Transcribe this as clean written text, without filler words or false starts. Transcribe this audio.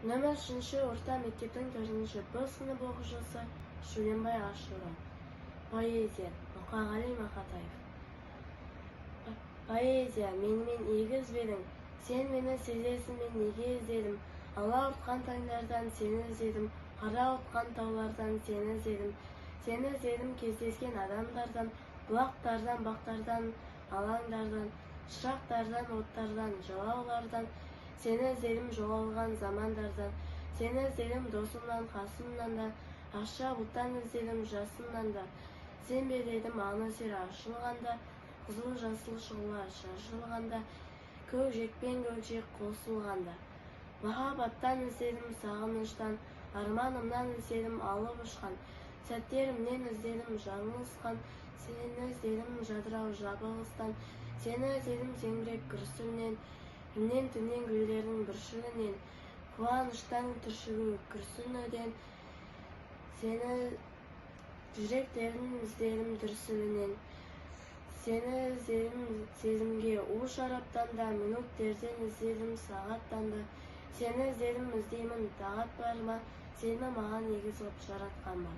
Нөмір 3-ші орта мектептің 4-ші Б сынып оқушысы Шүленбай Ашура. Поэзия. Мұқағали Мақатаев. Поэзия, менімен егіз бе едің? Сен мені сезесің бе, неге іздедім? Алауыртқан таңдардан сені іздедім, қарауытқан таулардан сені іздедім. Сені іздедім кездескен адамдардан, бұлақтардан, бақтардан, алаңдардан, шырақтардан, оттардан, жалаулардан. Сені іздедім жоғалған замандардан. Сені іздедім досымнан, қасымнан да, ақша бұлттан іздедім жасымнан да. Сен бе дедім ақ нөсер ашылғанда, қызыл жасыл шұғыла шашылғанда, көкжиекпен көкжиек қосылғанда. Махаббаттан іздедім, сағыныштан, арманымнан іздедім, алып ұшқан сәттерімнен іздедім, жаңылысқан. Сені іздедім жадырау жабығыстан, сені іздедім зеңбірек гүрсілінен, күннен, түннен, гүлдердің бүршігінен, қуаныштан түршігу күрсінуден. Сені жүректердің іздедім дүрсілінен. Сені іздедім сезімге у шараптан да, минуттерден іздедім, сағаттан да. Сені іздедім, іздеймін, тағат бар ма? Сені маған егіз ғып жаратқан ба?